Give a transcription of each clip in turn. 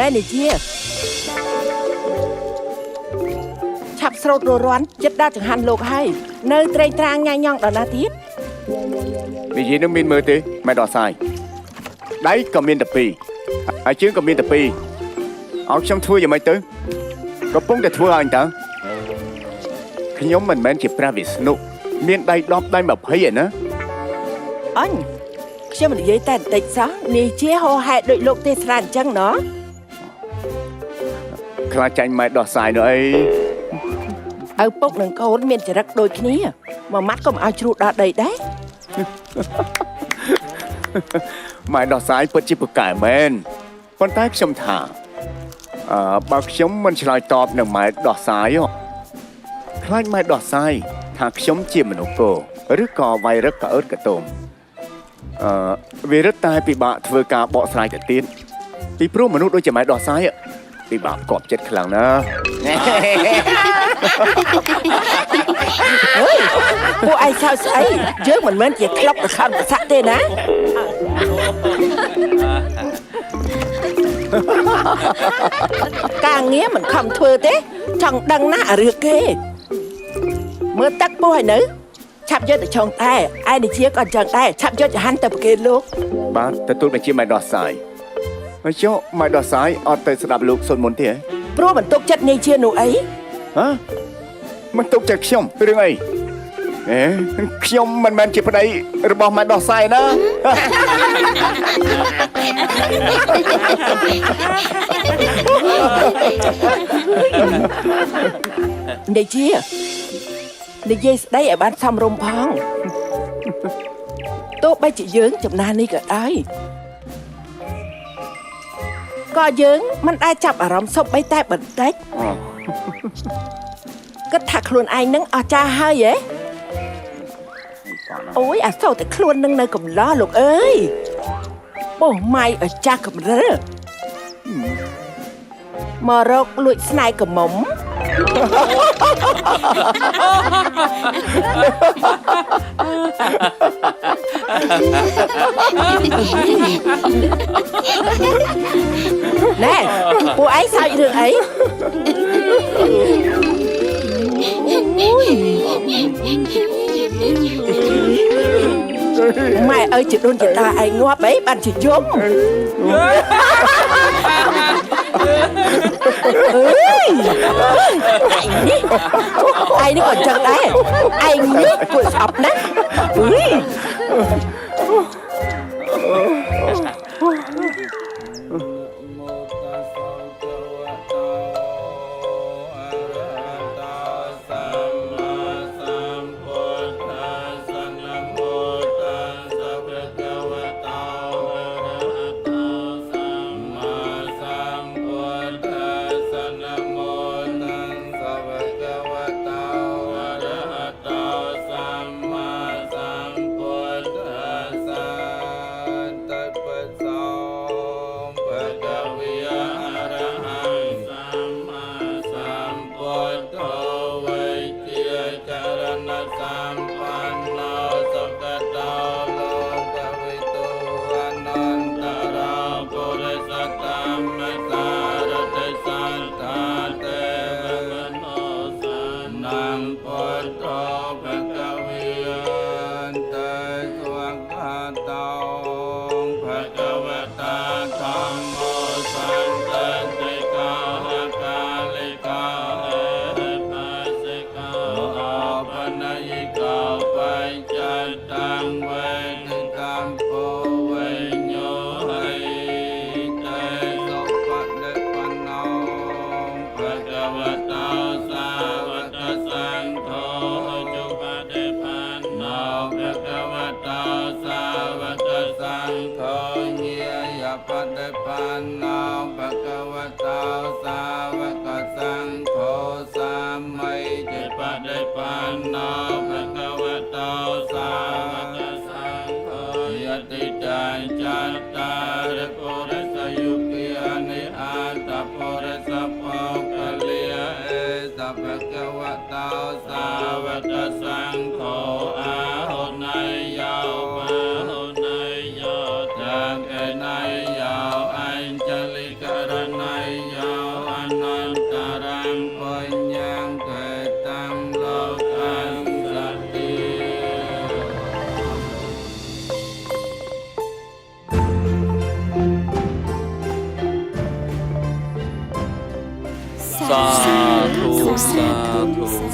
ណែនេះជាឆាប់ស្រោតររាន់ចិត្តដល់ចង្ហាន់លោកហើយនៅត្រេងត្រាងញ៉ៃញ៉ងដល់ណាទៀត និយាយនឹងមានមើលទេម៉ែដោះសាយដៃក៏មានតែពីរហើយជើងក៏មានតែពីរឲ្យខ្ញុំធ្វើយ៉ាងម៉េចទៅកំពុងតែធ្វើឲ្យអញតើខ្ញុំមិនមែនជាព្រះវិស្ណុមានដៃ10ដៃ20ឯណា អញខ្ញុំនិយាយតែបន្តិចសោះនេះជាហោហែដូចលោកទេសរាអញ្ចឹងណោះ ខ្លាចចាញ់ម៉ែដោះសាយនោះអី ឪពុកនិងកូនមានចរិតដូចគ្នាមួយម៉ាត់ក៏មិនឲ្យជ្រុះដល់ដីដែរ ម៉ែដោះសាយពិតជាពូកែមែនប៉ុន្តែខ្ញុំថាអឺបើខ្ញុំមិនឆ្លើយតបនឹងម៉ែដោះសាយហ៎ខ្លាចម៉ែដោះសាយថាខ្ញុំជាមនុស្សគោឬក៏វៃរឹកកអើតកតុំអឺវារឹតតែពិបាកធ្វើការបកស្រាយទៅទៀតពីព្រោះមនុស្សដូចជាម៉ែដោះសាយហ៎ពិបាកផ្គប់ចិត្តខ្លាំងណាស់ អើយពួកឯងសើចស្អីយើងមិនមែនជាក្លុករខំប្រសាក់ទេណាការងារមិនខំធ្វើទេចង់ដឹងណាស់អារឿងគេមើលទឹកពោះឲ្យនៅឆាប់យកទៅឆុងដែរឯនេះជាក៏អញ្ចឹងដែរឆាប់យកចង្ហាន់ទៅប្រគេនលោក បាទទទួលបញ្ជាម៉ែដោះសាយហើយចុះម៉ែដោះសាយអត់ទៅស្ដាប់លោកសុនមុនទេហ៎ ព្រោះបន្ទុកចិត្តនាយជានោះអី ហ៎មិនទុកចិត្តខ្ញុំរឿងអីអេខ្ញុំមិនមែនជាប្តីរបស់ម៉ែដោះសាយណា នាយជានិយាយស្ដីឲ្យបានសមរម្យផងទោះបីជាយើងចំណាស់នេះក៏ដោយក៏យើងមិនដែលចាប់អារម្មណ៍សុបបីតែបន្តិចគិតថាខ្លួនឯងនឹងអស្ចារ្យហើយហ៎អូយអាសូរតែខ្លួននឹងនៅកំឡោះលោកអើយពោះម៉ៃអស្ចារ្យកម្រិលមករកលួចស្នេហ៍កំមុំ ណែពួកឯងសើចរឿងអីអូយម៉ែអើយជាដូនជាតាឯងងាប់អីបានជាយំអើយឯងនេះឯងនេះក៏ចឹងដែរឯងនេះគួរស្អប់ណាស់អើយ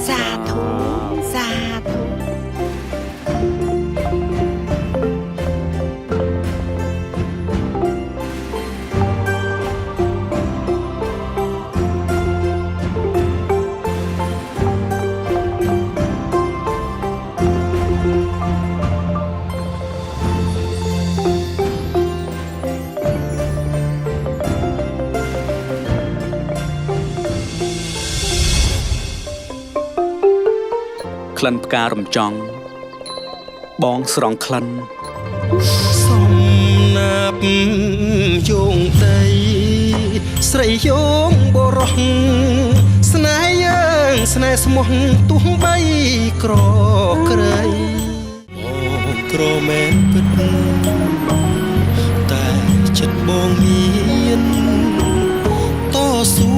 សាធុសាធុ ក្លិនផ្ការំចង់បងស្រង់ក្លិន សំណាបយោងដីស្រីយោងបរោះស្នេហ៍យើងស្នេហ៍ស្មោះទោះបីក្រក្រៃបងក្រមែនពិតតែចិត្តបងមានតស៊ូ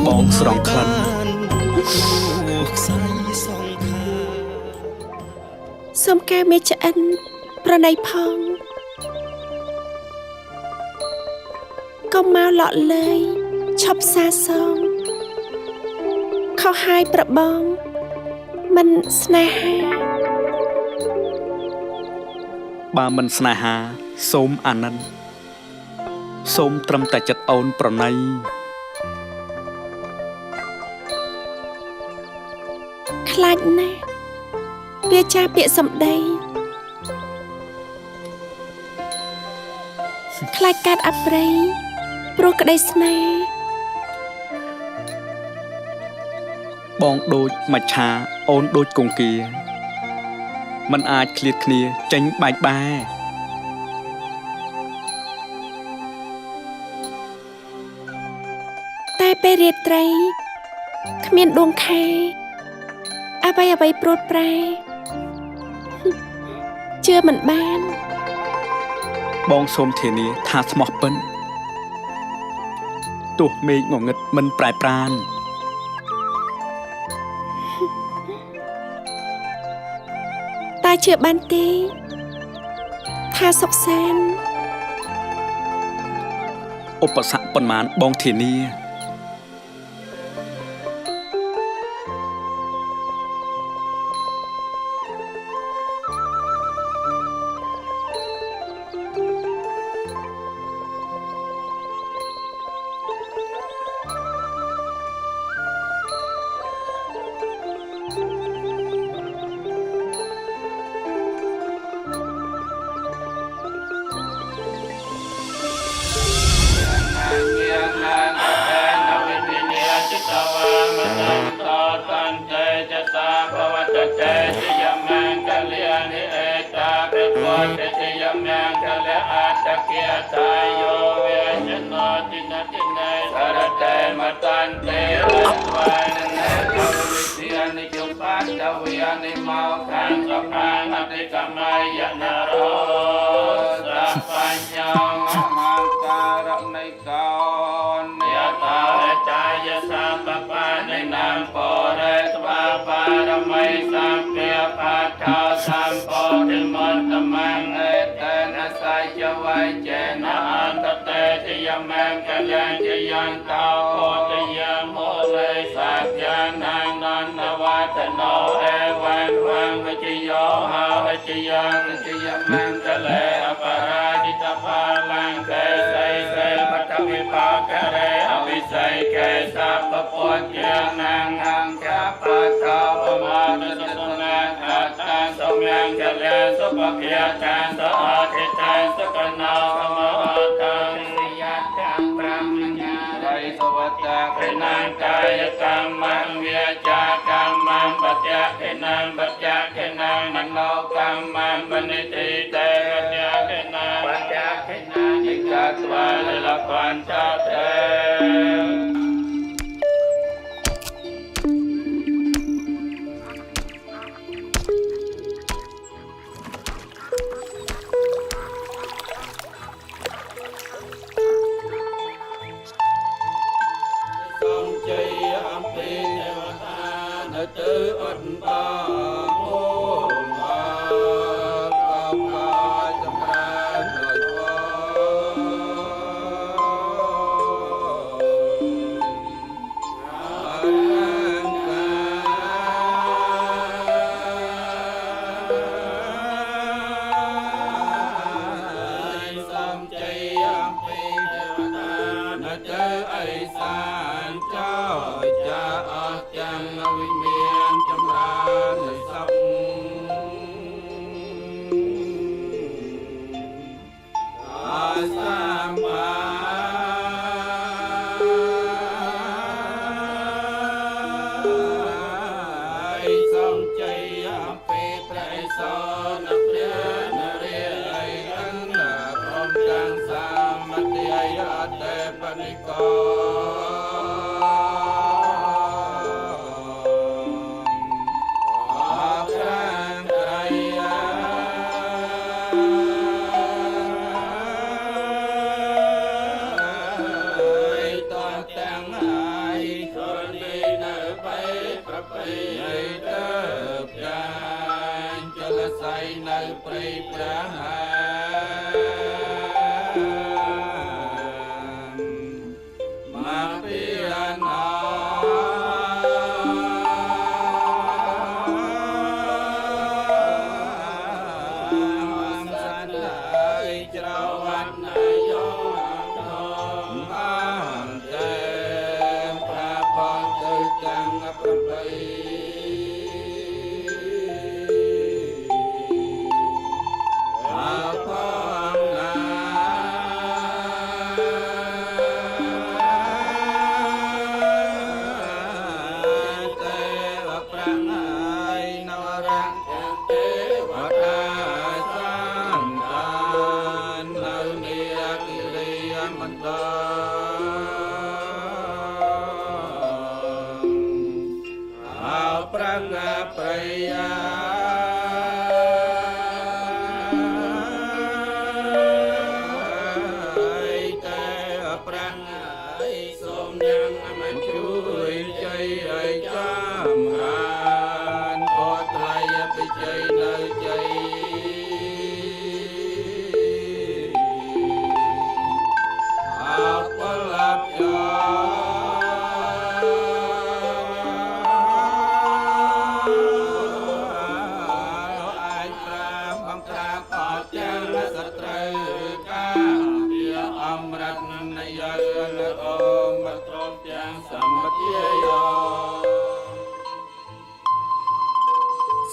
បងស្រង់ក្លិន ព្រោះខ្សែសងខាង សូមកែវមេឆ្អិន ប្រណីផងកុំមកលក់លើយឈប់សាសងខុសហើយប្របង មិនស្នេហា បើមិនស្នេហាសូមអាណិនសូមត្រឹមតែចិត្តអូនប្រណី ខ្លាចណាស់វាចាពាក្យសម្ដីខ្លាចកាត់អប្រិយព្រោះក្តីស្នេហ៍ បងដូចមច្ឆាអូនដូចគង្គាมันអាចឃ្លាតគ្នាចេញបែកបែ តែពេលរាត្រីគ្មានដួងខែអ្វីអ្វីព្រួតប្រែជឿមិនបាន បងសូមធានាថាស្មោះពិនទោះមេឃងងឹតមិនប្រែប្រាន តែជឿបានទេថាសុខសាន្ត ឧបសគ្គប៉ុន្មានបងធានា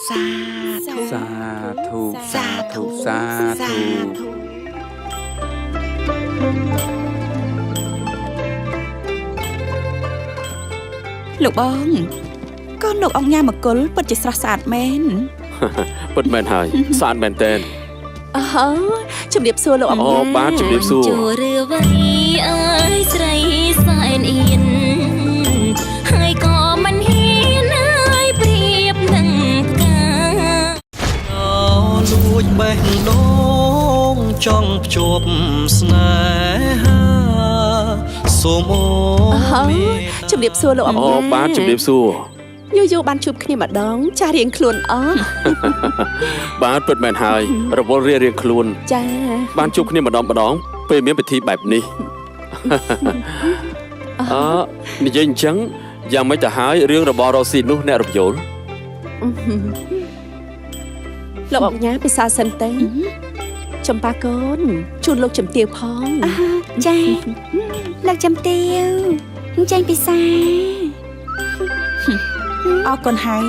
សាធុ សាធុ សាធុ សា សា ធុ ធុ លោកបងកូនលោកអង្គញាមគុលពិតជាស្រស់ស្អាតមែន ពិតមែនហើយស្អាតមែនតើ អើជំរាបសួរលោកអង្គ អូ ញា បាទជំរាបសួរ ជួរឿវៃអើយស្រីសែនអៀនហើយក៏មិនហ៊ានអើយប្រៀបនឹងផ្កា លួចបេះដូងចង់ភ្ជាប់ស្នេហាសូមអូ អើជំរាបសួរលោកអង្គ អូ ញា បាទជំរាបសួរ យូរយូរបានជួបគ្នាម្ដង ចាស់រៀងខ្លួនអស់ បាទពិតមែនហើយរវល់រៀងរៀងខ្លួន ចា បានជួបគ្នាម្ដងម្ដងពេលមានពិធីបែបនេះអើនិយាយអញ្ចឹងយ៉ាងម៉េចទៅហើយរឿងរបស់រ៉ូស៊ីនោះអ្នករំយោល លោកអង្គញាពិសាសិនទេចំប៉ាកូនជូនលោកជំទាវផង ចាលោកចំទាវចេញពិសា អរគុណហើយ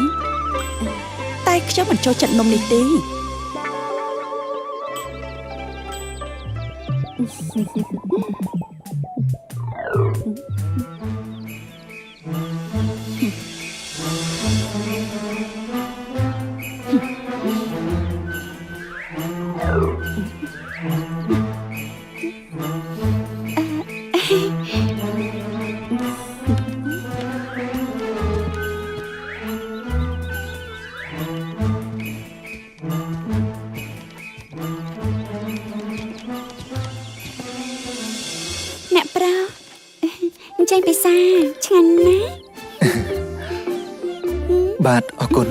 តែខ្ញុំមិនចូលចិត្តនំនេះទេ អ្នកប្រុសចេញពិសាឆ្ងាញ់ណាស់ បាទអរគុណ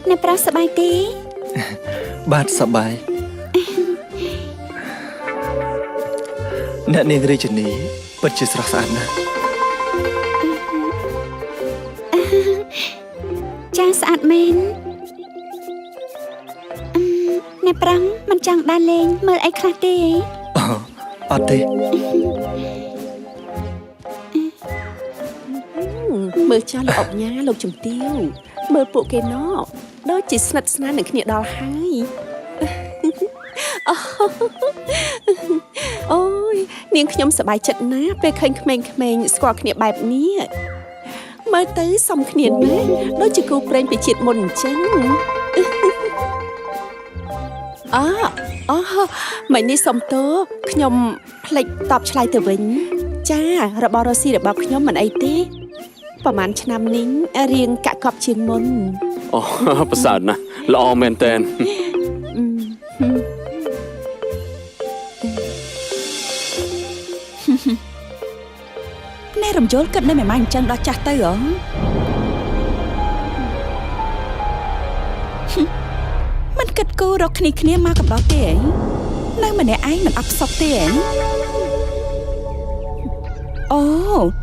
អ្នកប្រុសសប្បាយទេ បាទសប្បាយអ្នកនាងរាជនីពិតជាស្រស់ស្អាតណាស់ ចាស្អាតមែនអឺអ្នកប្រុសមិនចង់ដើរលេងមើលអីខ្លះទេ អូអត់ទេ មើលចាស់លោកអង្គញាលោកជំទាវមើលពួកគេណោដូចជាស្និទ្ធស្នាលនឹងគ្នាដល់ហើយអូយនាងខ្ញុំសប្បាយចិត្តណាស់ពេលឃើញក្មេងៗស្គាល់គ្នាបែបនេះ មើលទៅសំគ្នាណាស់ដូចជាគូព្រេងពីជាតិមុនអញ្ចឹងអអូមិញនេះសុំទោសខ្ញុំភ្លេចតបឆ្លើយទៅវិញចារបស់រ៉ូស៊ីរបស់ខ្ញុំមិនអីទេប្រហែលឆ្នាំនេះរៀងកាក់កបជាងមុនអូប្រសើរណាស់ល្អមែនតើណែរំយល់គិតនៅមេម៉ាយអញ្ចឹងដល់ចាស់ទៅហ៎មិនគិតគូរកគ្នាគ្នាមកកំដរទេអីនៅម្នាក់ឯងមិនអផ្សុកទេអីអូ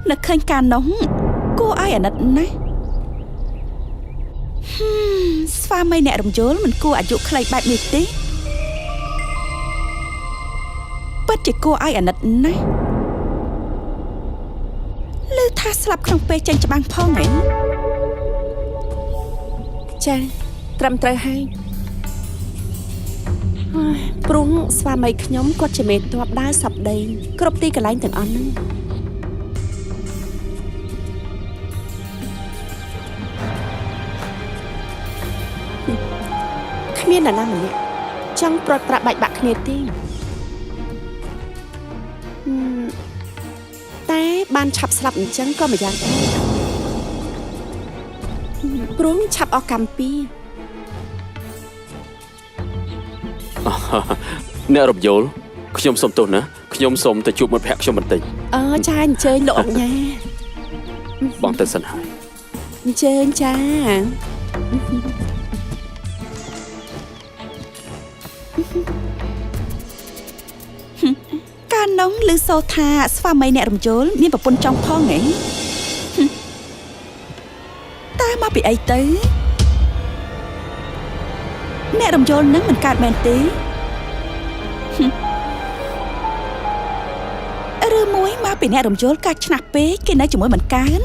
នឹកឃើញការនោះគួរឲ្យអាណិតណាស់ស្វាមីអ្នករំយល់មិនគួរអាយុខ្លីបែបនេះទេពិតជាគួរឲ្យអាណិតណាស់ឮថាស្លាប់ក្នុងពេលចេញច្បាំងផងហ៎ចាត្រឹមត្រូវហើយព្រោះស្វាមីខ្ញុំគាត់ជាមេតបដើរសពដីគ្រប់ទីកន្លែងទាំងអស់ហ្នឹងគ្មាននរណាម្នាក់ចង់ព្រាត់ប្រាក់បែកបាក់គ្នាទេតែបានឆាប់ស្លាប់អញ្ចឹងក៏មិនយ៉ាងដែរព្រោះឆាប់អស់កម្មពីអ្នករំយល់ខ្ញុំសូមទោសណាខ្ញុំសូមទៅជួបមិត្តភក្តិខ្ញុំបន្តិចអើចាអញ្ជើញលោកអុកញ៉ាបងទៅសិនហើយអញ្ជើញចាកាលនោះឮសូថាស្វាមីអ្នករំយល់មានប្រពន្ធចង់ផងហ៎តើមកពីអីទៅអ្នករំយល់នឹងមិនកើតមែនទេឬមួយមកពីអ្នករំយល់កាច់ឆ្នះពេកគេនៅជាមួយមិនកើន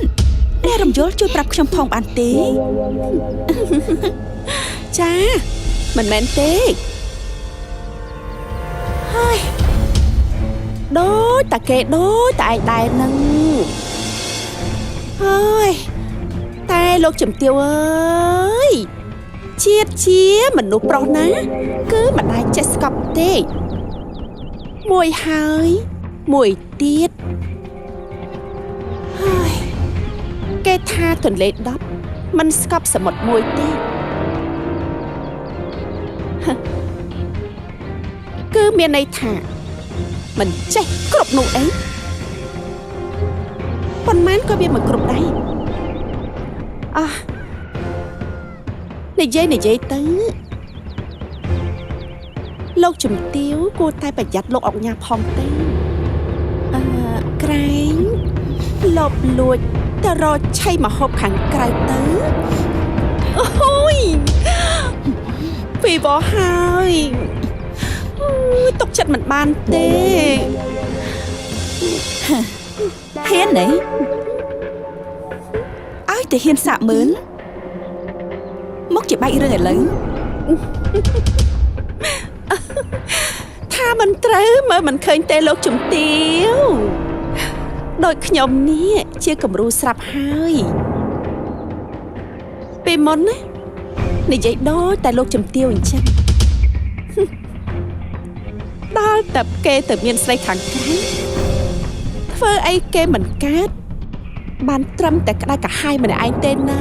អ្នករំយល់ជួយប្រាប់ខ្ញុំផងបានទេចាមិនមែនទេហើយដូចតាគេដូចតែឯងដែរនឹងហើយតែលោកជំទាវអើយជាតិជាមនុស្សប្រុសណាគឺមិនដែលចេះស្កប់ទេមួយហើយមួយទៀតហើយគេថាទន្លេ10មិនស្កប់សមុទ្រមួយទេគឺមានន័យថាមិនចេះគ្រប់នោះអីប៉ុន្មានក៏វាមិនគ្រប់ដែរអោះនិយាយទៅលោកជំទាវគួរតែប្រយ័ត្នលោកអុកញ៉ាផងទេក្រែងលបលួចទៅរកឆៃមហូបខាងក្រៅទៅអូយពីបោហើយទុកចិត្តមិនបានទេហ៊ានទេឲ្យតែហ៊ានសាកមើលមកជាបែករឿងឥឡូវថាមិនត្រូវមើលមិនឃើញទេលោកជំទាវដោយខ្ញុំនេះជាគំរូស្រាប់ហើយពេលមុនណានិយាយដូចតែលោកជំទាវអញ្ចឹងដល់តែគេទៅមានស្រីខាងក្រៅធ្វើអីគេមិនកើតបានត្រឹមតែក្តៅក្រហាយម្នាក់ឯងទេណា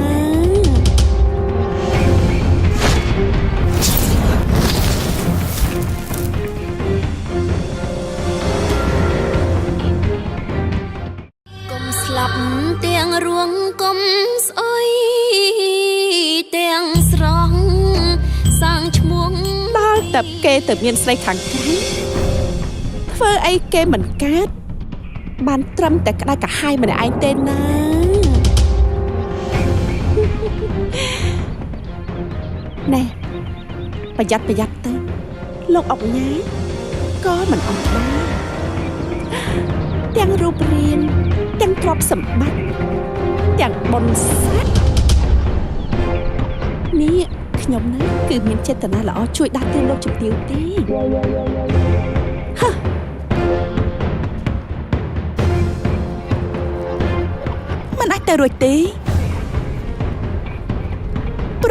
កុំស្លាប់ទាំងរួងកុំស្អុយទាំងស្រស់សាងឈ្មោះដល់តែគេទៅមានស្រីខាងក្រៅធ្វើអីគេមិនកើតបានត្រឹមតែក្តៅក្រហាយម្នាក់ឯងទេណាណែប្រយ័ត្នទៅលោកអុកញ៉ាក៏មិនអត់ដែរទាំងរូបរាងទាំងទ្រព្យសម្បត្តិទាំងបុណ្យស័ក្តិនេះខ្ញុំណាគឺមានចេតនាល្អជួយដាស់តឿនលោកជំទាវទេហ៎មិនអាចទៅរួចទេ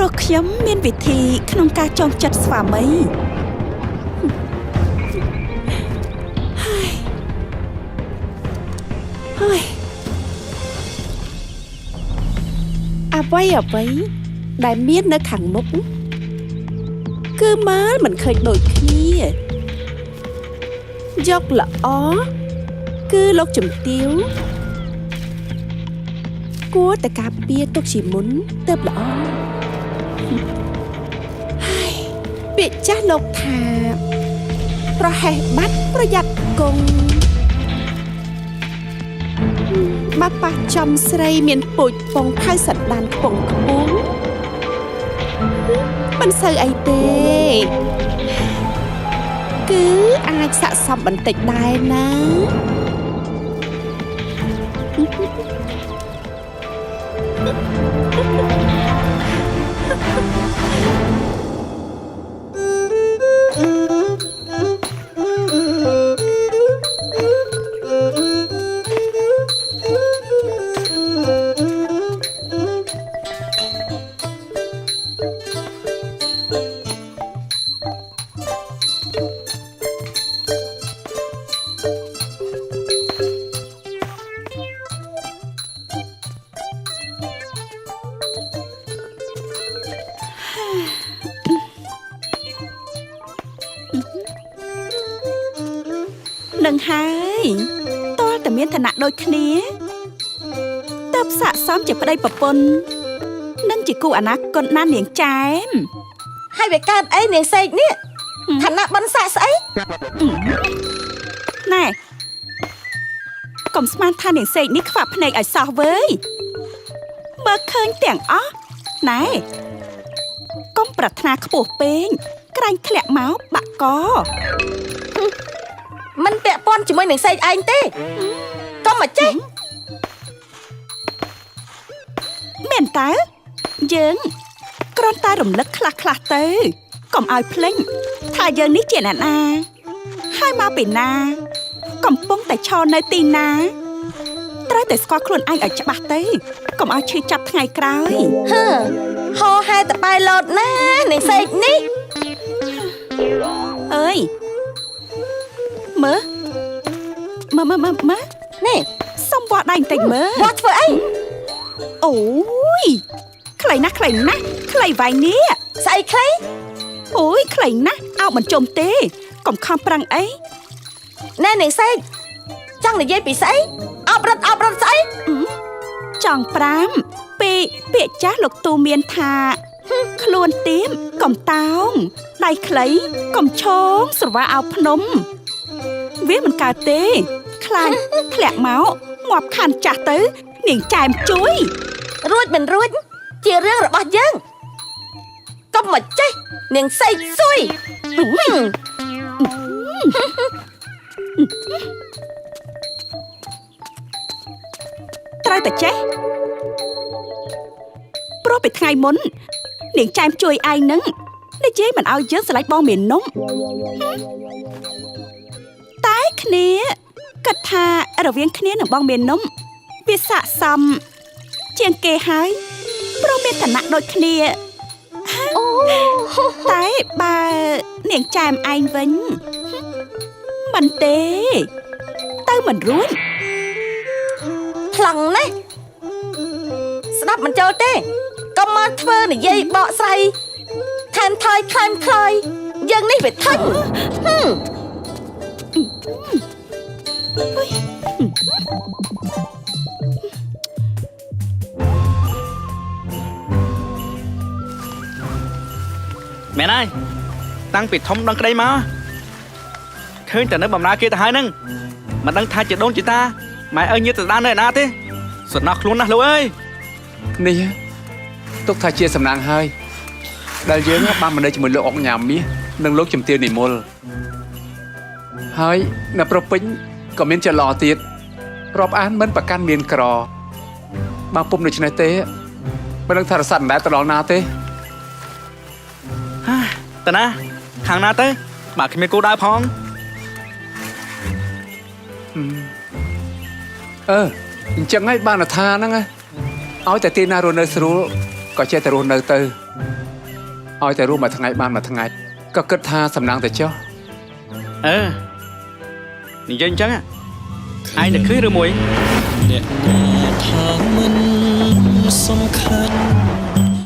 ព្រោះខ្ញុំមានវិធីក្នុងការចងចិត្តស្វាមីហើយហើយ អ្វីអ្វីដែលមាននៅខាងមុខគឺមើលមិនឃើញដូចគ្នាយកល្អគឺលោកជំទាវគួរតែការពារទុកជាមុនទើបល្អហើយពាក្យចាស់លោកថាប្រហែសបាត់ប្រយ័ត្នគង់បើប៉ះចំស្រីមានពូជពងផៅសន្តានខ្ពង់ខ្ពស់មិនសូវអីទេគឺអាចស័ក្តិសមបន្តិចដែរណា នឹងហើយតើតែមានឋានៈដូចគ្នាតើស័ក្តិសមជាប្តីប្រពន្ធនិងជាគូអនាគតណានាងចែម ហើយវាកើតអីនាងសេកនេះឋានៈបិណ្ឌស័ក្តិស្អី ណែកុំស្មានថានាងសេកនេះខ្វាក់ភ្នែកឲ្យសោះវើយមើលឃើញទាំងអស់ណែកុំប្រាថ្នាខ្ពស់ពេកក្រែងធ្លាក់មកបាក់កមិនពាក់ព័ន្ធជាមួយនឹងសេកឯងទេកុំមកចេះមែនតើយើងគ្រាន់តែរំលឹកខ្លះៗទៅកុំឲ្យភ្លេចថាយើងនេះជាអ្នកណាហើយមកពីណាកំពុងតែឈរនៅទីណាត្រូវតែស្គាល់ខ្លួនឯងឲ្យច្បាស់ទៅកុំឲ្យឈឺចាប់ថ្ងៃក្រោយហឺហោហែតបែលោតណានាងសេកនេះអើយមើលមើលមើលមើលនេះសុំវាស់ដៃបន្តិចមើលវាស់ធ្វើអីអូយខ្លីណាស់ខ្លីណាស់ខ្លីវ៉ៃនេះស្អីខ្លីអូយខ្លីណាស់អោបមិនជុំទេកុំខំប្រឹងអីណែនាងសេកចង់និយាយពីស្អីអបរត់អបរត់ស្អីចង់ប្រាំពីពាក្យចាស់លោកទូមានថាខ្លួនទៀមកុំតោងដៃខ្លីកុំឈងស្រវាអោភ្នំវាមិនកើតទេខ្លាចធ្លាក់មកងាប់ខានចាស់ទៅនាងចែមជួយរួចមិនរួចជារឿងរបស់យើងកុំមកចេះនាងសេកស៊ុយត្រូវតែចេះព្រោះពីថ្ងៃមុននាងចែមជួយឯងនឹងនិយាយមិនឲ្យយើងស្រឡាញ់បងមាននំតែគ្នាគិតថារវាងគ្នានឹងបងមាននំវាស័ក្តិសមជាងគេហើយព្រោះមានឋានៈដូចគ្នាអូតែបើនាងចែមឯងវិញមិនទេទៅមិនរួចថ្លឹងណាស់ស្ដាប់មិនចូលទេកុំមកធ្វើនិយាយបកស្រាយថែមថយខ្លែមខ្លោយយើងនេះវាធុញ មែនហើយតាំងពីធំដឹងក្តីមកឃើញតែនៅបំរើគេទៅហើយហ្នឹងមិនដឹងថាជាដូនជាតាម៉ែឪញាតិសន្តាននៅឯណាទេសំណោះខ្លួនណាស់លោកអើយនេះទុកថាជាសំណាងហើយដែលយើងបានមកនៅជាមួយលោកអុកញ៉ាមមាសនិងលោកជំទាវនិមលហើយនៅប្រុសពេញក៏មានចិត្តល្អទៀតរាប់អានមិនប្រកាន់មានក្របើពុំដូច្នេះទេមិនដឹងថារស័ព្ទមិនដែលទៅដល់ណាទេហាតើណាខាងណាទៅបើគ្មានគោលដៅផងអឺអញ្ចឹងហើយបានថាហ្នឹងឲ្យតែទីណារស់នៅស្រួលក៏ចេះតែរស់នៅទៅ ឲ្យតែរស់មួយថ្ងៃបានមួយថ្ងៃក៏គិតថាសំណាងតែចុះ អឺនិយាយអញ្ចឹងឯងនឹកឃើញឬមួយ អ្នកណាថាមិនសំខាន់